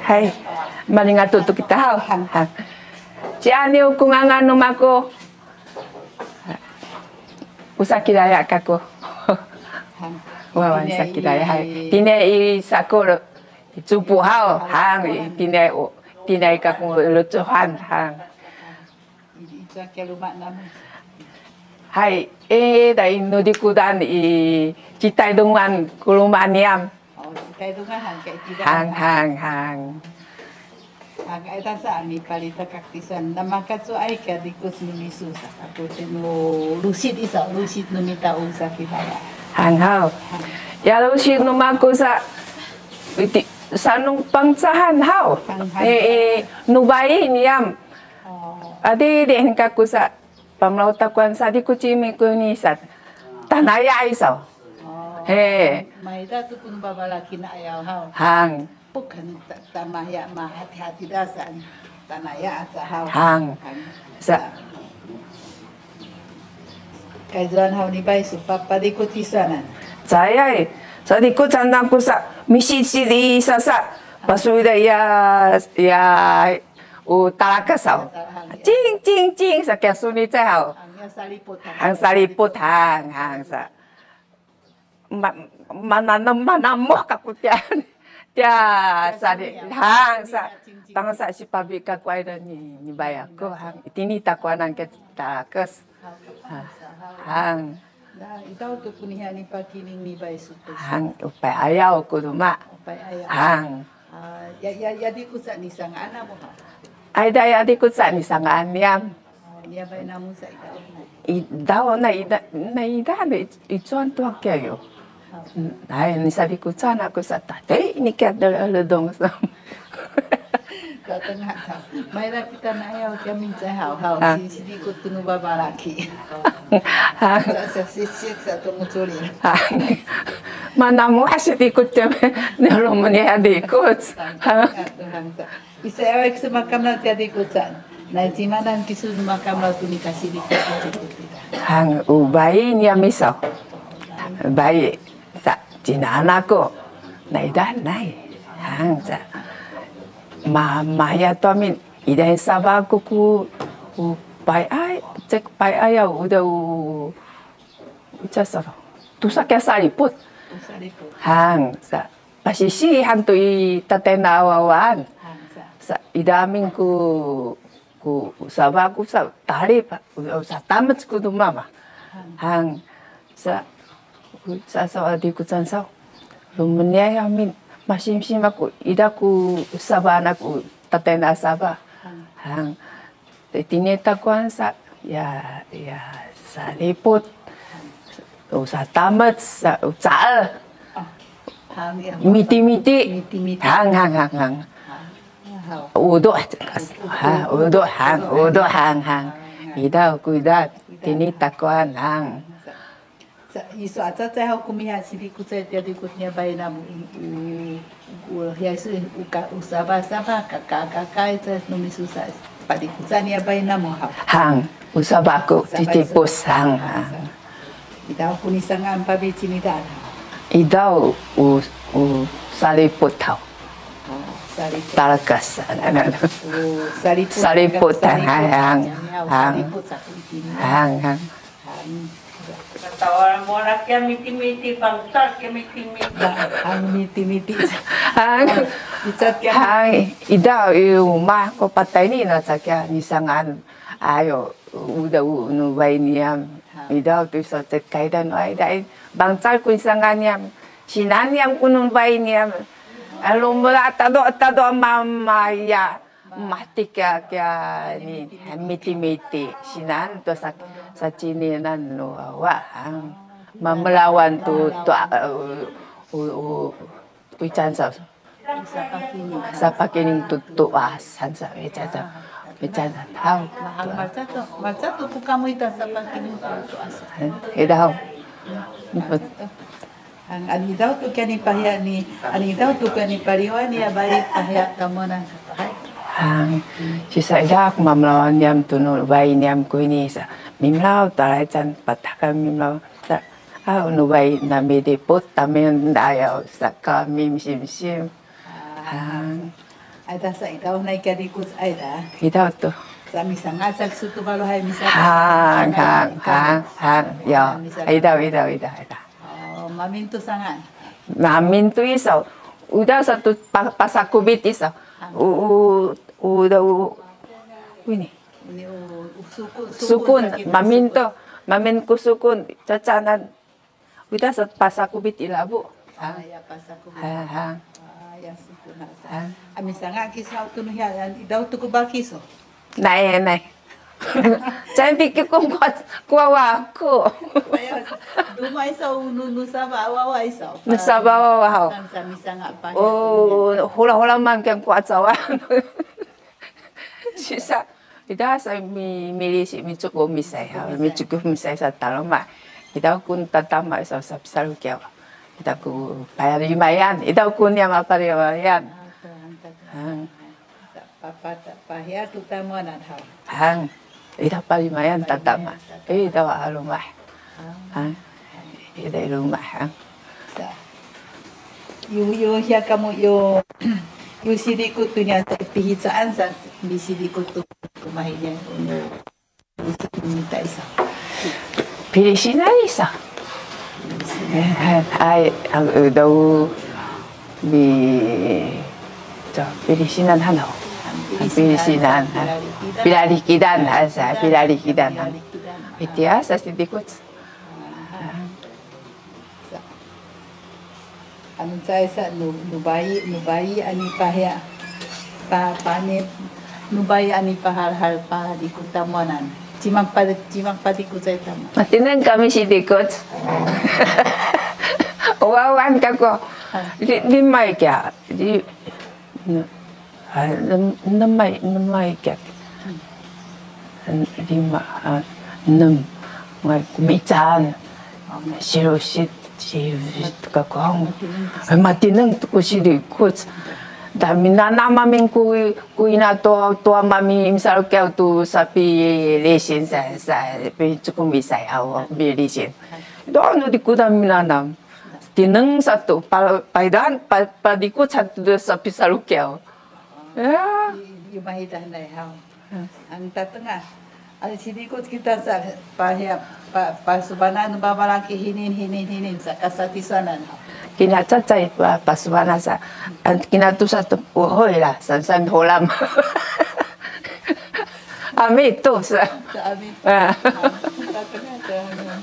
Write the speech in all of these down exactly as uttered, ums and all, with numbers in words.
Hay, malingatu tu kita haw. Ha. Ci Aniw ku ngangan nu mako. Usa kilaya kako. Wawan sa kilaya, hay. Tine i sako lo. Cupu haw, hang, i tine, tine i kako lecohan, hang. Hay, e, da i nu dikudan i Citaydungan ku luma niyam. O, Citaydungan hang, kay Citaydungan. Hang, hang, hang. Hang, ay, tasa a mipalitakak tisan. Namakacuay ka dikuc nu misu sa. Aku tinu lusit isa, lusit nu mitaun sa kibaya. Hang haw. Ya lusit nu mako sa, iti, sanung pangcahan haw. Hang, hang. E, e, nu bayi niyam. O. Adi, di, hingka ku sa, pamlaw takuan sa di ku cimi ku ni sa, tanaya isaw. O. He. Maida tu pun babalaki na ayaw haw. Hang. Bukan ta-, tamaya mahati-hati dasan. Tanaya aca haw. Hang. Hang. Sa. Kaizuan haw ni bay su papadikut isanan. Cayay. Sa dikut sanang ku sa, misi sidi sa sa. Pasuyda ya, ya, u talakes haw. Cing, cing, cing, sa kiya suni cay haw. Hang saliput, hang. Hang saliput, hang, hang sa. Ma-, mananem, manamuh kaku tiya, tiya sadi, hang sa, tangsa sipabi kaku ayda ni, ni bayaku, hang, itini takuanan ke talakes. Ha, hang. Na, ita tu kuniha ni pakining ni bay sutu. Hang, upay ayaw ku duma. Upay ayaw. Hang. A, ya, ya, ya dikuca ni sanga'an a muha. Ayda ya dikuca ni sanga'an niyam. O, niya bay namu sa ita. Idaw na ida, na ida na i-, icuan tuak kiya yo. Ay, ni sa dikucan aku sa ta. Ay, ni kiya ledong sa. Datang ha. Mayra kita na ayaw kami cay haw haw. Ha. Si, si dikut tunu babalaki. Ha. Sa, sa, si, si, sa tunu culi. Ha. Mana mu asi dikut cay. Ni lo meni ya dikut. Ha. Tuhan sa. Isa ayaw kisu makamla tiya dikucan. Na icimanan kisu makamla tu ni kasi dikut. Hang, u bayi niya miso. Bayi. Sa, cinaan aku. Nay, da, nay. Hang, sa. Ma, maya tu amin. Ida saba aku ku, ku pay ay, cek pay ay, uda u, uca saro. Tusa kiya saliput. Saliput. Hang, sa. Pasisi han tu i tatayna awawaan. Hang, sa. Sa, ida amin ku, ku saba ku sa talip, sa tamec ku tu mama. Hang. Hang. Sa, sa, sa, a dikucan saw. Lumeniay amin, masimsim aku, ida ku saba anak ku, tatayna saba. Hang. Tini takuan sa, ya, ya, saliput. O, sa tamec, sa, o, cael. Hang, ya. Miti-miti. Miti-miti. Hang, hang, hang, hang. Hang. Udu, ha, udu, hang, udu, hang, hang. Ida ku ida, tini takuan, hang. Sa, isu aca cay haw kumiha sidikut cay tiya dikut niya bayi namu, u, u, u, hiya isu, u, ka, u saba, saba, ka, ka, ka, ka, cay nu misu sa, padikucan niya bayi namu haw. Hang, u saba ku, cicipus, hang, hang. Idaw ku ni sanga'an pabici nidan. Idaw, u, u, saliput haw. O, saliput. Talakes. U, saliput. Saliput, hang, hang, hang. Saliput saku itini. Hang, hang. Hang. Katawan mo na kiya miti-miti, bangcal kiya miti-miti. Hang miti-miti. Hang. Icat kiya. Hang, ida i rumah ko patayni na sa kiya ni sanga'an. Ayo, uda u nu bayi niyam. Hang. Ida tu so cek kaidan, ay, da, bangcal ku ni sanga'an niyam. Sinan niyam ku nu bayi niyam. Lumula tado, tado mama ya. Mati kiya, kiya ni, miti-miti. Sinan tu sa, sacininan nu awa, hang. Mamelawan tu, tu, a, u, u, u, pican sa. Sapakining tu, tu, a, san sa, pican sa. Pican sa, hang. Maca tu, maca tu, ku kamu ita sapakining tu, tu, a, san. Ida, hang. Hang, an idaw tu kani pahiya ni, an idaw tu kani paliwan ya bayi pahiya tamunan sa. Hang, sisa ida ku mamelawan niyam tu nu bayi niyam ku ini sa. Mimelaw talay can patahkan mimelaw sa. A, nu bayi na midiput tamin dayaw sa kami misim-sim. Hang. Ayda sa idaw na ika dikuc ayda. Idaw to. Sa misanga sa kisu tu balo hay misa. Hang, hang, hang, hang. Yo. Idaw, idaw, idaw, idaw. Oh, mamin tu sangan. Mamin tu iso. Uda sa tu pa-, pasakubit iso. U, u, uda u. Ini. Ini u, u sukun, sukun, mamin tu. Mamin ku sukun. Cacanan. Wida sa pasakubit i labu. Ah, ya pasakubit. Ha, ha. Ah, ya sukun ha. Ha. Ami sanga kiso tu nu ya, idaw tu ku ba kiso. Nay, nay. Cantik ki kung kuat kuawa aku. Kaya duma iso nu, nu saba wawa iso. Nu saba wawa ho. Tan sa misanga pa. Oh, hula-hula man kian kuat sawa. Sisa, ita sa mi, milisi, micuku misay, ha, micuku misay sa taloma. Ita kun tatama sa, sa pisalukiaw. Ita ku payalimayan, ita kun yang mapalimayan. Hang. Hang. Ita palimayan tatama. Eh, ita wa alumah. Hang. Ita i luma, hang. Sa. Yu, yu, siya kamu, yu, yu sidikut tu niya sa pihicaan sa, di sidikut tu kumahinya unu. Di sidikut sa. Pilisinan sa. Ay, ang daw bi pilisinan hano. Pilisinan, ha. Pilalikidan, ha, sa, pilalikidan, ha. Itiya sa sidikut. Anu cai sa nu, nu bayi, nu bayi ani pahiya, pa, pani, nu bayi ani pahalhal pa di kutamuanan. Cimang pa, cimang pa di kucai tamu. Matineng kami sidikut. Wawan kako. Di, di mai kya, di, Ha, nem, nemay, nemay kyak. Lima, ha, nem. Ngay kumican. Silusit, silusit kakong. Ay, matineng tu ku sidikut. Daminana mamin ku, ku ina to, to mamin misalkiyaw tu sapilisin sa, sa, picukumisay aw, pilisin. Doon no di ku daminana. Tineng sa tu, pa, paidan, pa, padikut sa tu sapisalukiyaw. Ya. Yu mahidah nai haw. Ang tatengah. Ada sidikut kita sa, pa, ya, pa, pasubanan babalaki hinin, hinin, hinin, sa kasatisanan haw. Kinacacay pa, pasubanan sa. An, kinatu sa tu, uhoy lah, sansan holam. Ami tu sa. Ami. Ah. Tatengah, tatengah.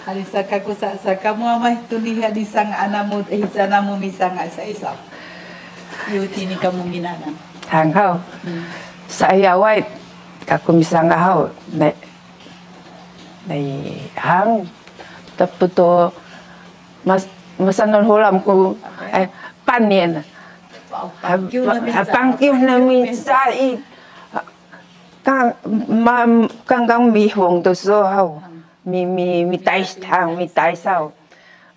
Ari saka ku sa, saka mu amay tuni ha di sanga anamu, eh, sanamu misanga sa isaw. Yu tini kamu minanam. Hang haw. Hmm. Sa iyaway, kaku misanga haw. Nay, nay, hang, taputo, mas, masanol hulam ku, eh, panin. Pangkiw na mi sa. Pangkiw na mi sa, i, Kang, ma, kangkang mihong to so haw. Mi, mi, mi tais tang, mi tais haw.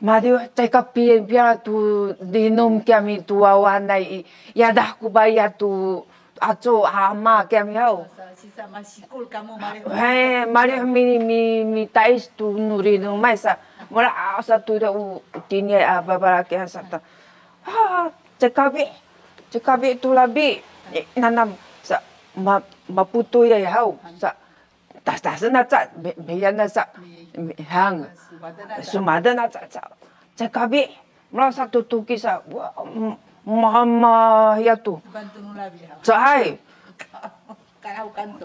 Madiw, cay ka pi, piya tu dinum kiyami tu wawa nay, i, yadah ku baya tu aco ama kiyami haw. Sa, sisa masikul kamu malih. He, malih mi, mi, mi tais tu nu dinum may sa. Mula, ah, sa tu da u, tini, ah, babalaki sa ta. Ah, cekabi, cekabi tu labi, eh, nanam sa, ma, maputuy ay haw, sa, tas-tasen aca, be, beyan aca, hang, sumaden aca, sa, cekabi, mula sa tutuki sa, wa, m, mama ya tu. Caay.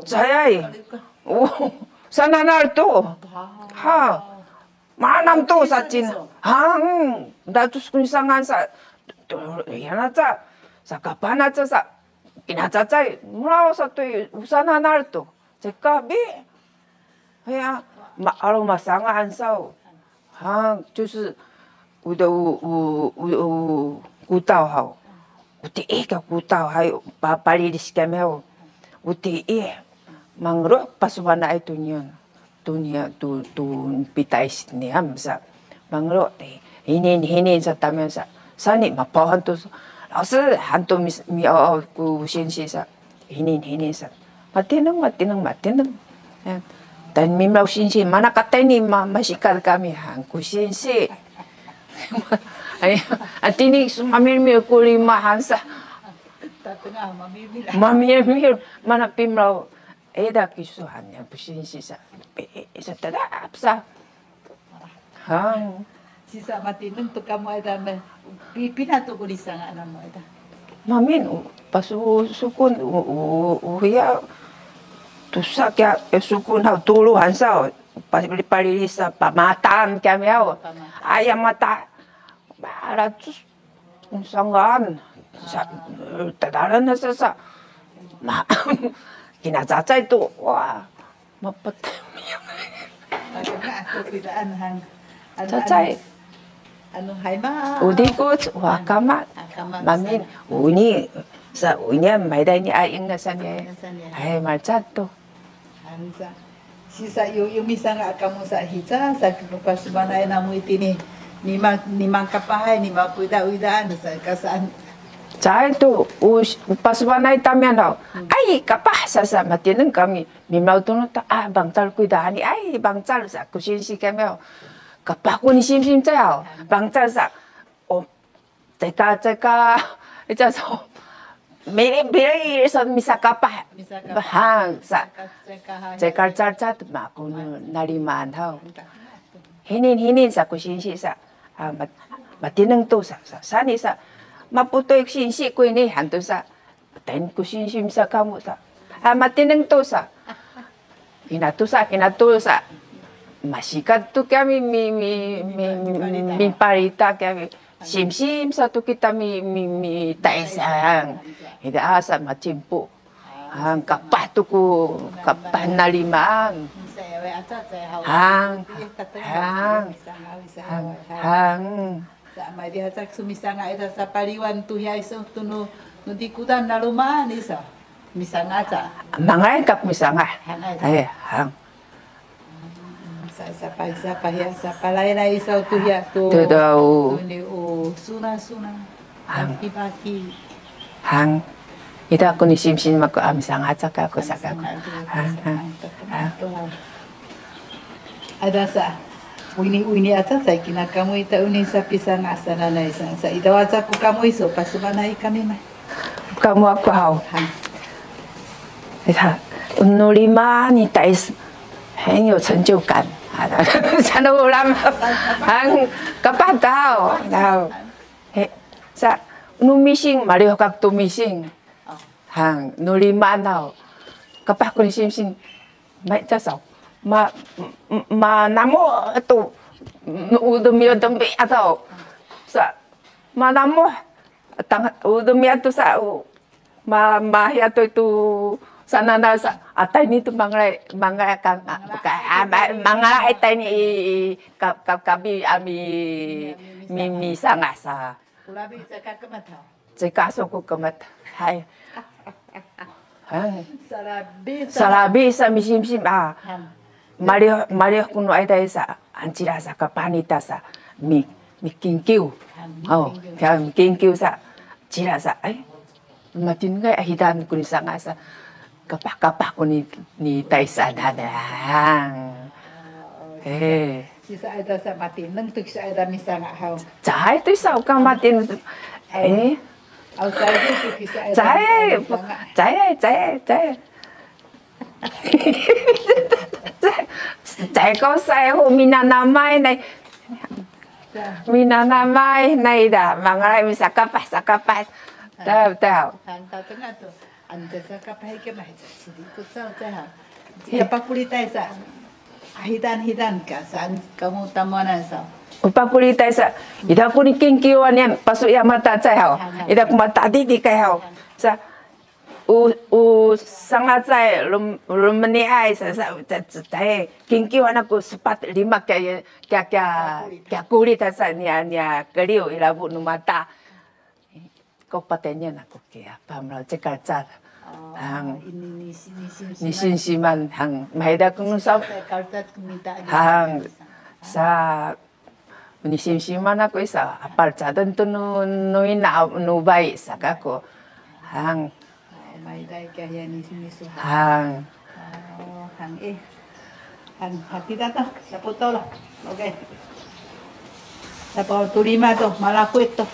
Caay. Oh, sa nanal tu. Ha. Manam tu sa cin. Hang, datus kunisangan sa, tu, yana ca, sa kapan aca sa, kinacacay, mulaw sa tu, usananal tu, cekabi. Ya, ma, alo masangan saw. Hang, 就是 uda u, u, u, u, kutaw haw. Uti i ka kutaw hay, pa, palilis kami haw. Uti i, mangruk pasubana ay tuniyan. Tuniya tu, tu pitais niyam sa. Manglo, eh, hinin, hinin sa tamiyan sa. Sani mapaw hantu, 老师, hantu mi, mi, o, o, ku singsi sa. Hinin, hinin sa. Matineng, matineng, matineng. Ya. Dan mimlaw singsi, mana katay ni ma, masikal kami, han ku singsi. Ay, a tini su mamimil ku lima han sa. Tatengah mamimil. Mamimil, mana pimlaw. Eda kisu han, ya, ku singsi sa. E, e, sa tadap sa. Hang. Sisa matineng tu kamu eda me. Pi-, pina tu ku disanga namu eda. Mamin, u-, pasukun, u-, u-, u-, ya, tusa kya, e, sukun haw tulu han sa, pa-, palilisa pamatan kami haw. Pamatan. Aya mata, balacus, sanggaan, sa, tadalan na sa, sa, ma, kinacacay tu, wa, mapatay. Cacay. Anu, hay ma. Udikut, wa, kama. Mamin, uni, sa, uni, mayda ini aing na sa ni. Hay, malcat tu. Sisa yu, yu misanga kamu sa hica, sa kipapasubanay namu itini. Nima, nima kapahay, nima pida uidaan, sa kasaan. Caay tu, u, pasubanay tamiyan haw. Ay, kapah sa, sa, matineng kami. Mimaw tunu ta, ah, bangcal kuidaan, ay, bangcal sa, ku singsi kami haw. Kapah ku ni simsim caay haw. Bangcal sa, o, ceka, ceka, ica so, mili, mili, so, misakapah. Misakapah. Hang, sa, ceka, ceka, ceka, ceka, maku nu nalimaan haw. Hinin, hinin, sa, ku singsi sa, ah, mat-, matineng tu sa, sa, sani sa, maputoy singsi ku ini, han tu sa, Tain ku simsim sa kamu sa. Ah, matineng tu sa. Kinatu sa, kinatu sa. Masikat tu kami mi, mi, mi, mi, mipalita kami. Simsim sa tu kita mi, mi, mitaisan. Ida asa macimpu. Hang kapah tu ku, kapah nalimaan. Hang, hang, hang, hang. Sa, maydih aca ku sumisanga ita sapaliwan tu hiya isu tu nu, nu dikudan lalumaan isu. Misanga aca. Mangay kak misanga. Hangay. Ay, hang. Sa, sapa, sapa hiya, sapalaylay isu tu hiya tu. Tu daw. Tu ni u, suna, suna. Hang. Baki, baki. Hang. Ita aku ni simsim aku, ah, misanga aca ka aku saka aku. Hang, hang. Hang. Ada sa. Wini, wini aca sa kina kamu ita uni sapisanga sa nanay sa. Sa ita waca ku kamu isu, pasumanay kami mah. Kamu aku haw. Hang. Ita, nu lima ni tais. 很有成就感. Sana ulam. Hang, kapah taw. Taw. He, sa, nu mising, malihok kak tu mising. Hang, nu lima naw. Kapah ku ni simsim. May casaw. Ma, m-, ma namu tu. Nu udu miyo dembi ataw. Sa, ma namu. Tang, udu miyo tu sa, u, ma, ma hiya tu itu. Sanana sa, atay ni tu mangalay, mangalay kang, a, bukan, a, ma, mangalay atay ni, i, i, ka, ka, kabi, a, mi, mi, misanga sa. Kulabi sa ka kemet haw. Cika so ku kemet. Hay. Hay. Salabi sa. Salabi sa misimsim, a. Hang. Malih, malih ku nu ayda sa. Ancila sa kapah nita sa. Mi, mikingkiw. Hang, oh, mikingkiw. Ya, mikingkiw sa. Cila sa. Ay. Matinengay a hidan ku ni sanga sa. Kapah-kapah ku ni, ni taisan hadang. Eh. Sisa ayda sa matineng tu sisa ayda misanga haw. Caay tu sa uka matineng. Eh. Au caay tu sisa ayda. Caay, caay, caay, caay. Caay ko sa hu minanamay na. Minanamay na ida. Mangalay misakapah, sakapah. Taw, taw. Hang, taw tengah tu. Anu sa kapah ke mah, sidi ku sa, sa, ha. Ya, pakulitay sa. Ahidan, hidan ka, saan kamu tamuanan sa. Upakulitay sa. Ida ku ni kingkiwan yan, pasu ya mata cay haw. Ida ku mata didi kay haw. Sa, u, u, sangacay, lum, lumeniay sa, sa, sa, sa, sa, kingkiwan aku sepat lima kaya, kaya, kaya, kaya kulit sa, niya, niya, keliw, ilabu nu mata. Ko patenyan aku kiya, pamlaw cekal cal. Oh, hang. Ini nisin, nisin, nisin siman, hang. Mahida kunu sa. Cekal cal kumita. Hang. Sa, nisin siman aku isa, apal caden tu nu, nu ina, nu bai sa kako. Hang. Oh, mahida kiya nisin nisu. Hang. Oh, hang eh. Hang, hati tata, saputol. Okay. Tapaw to lima to, malakuit to.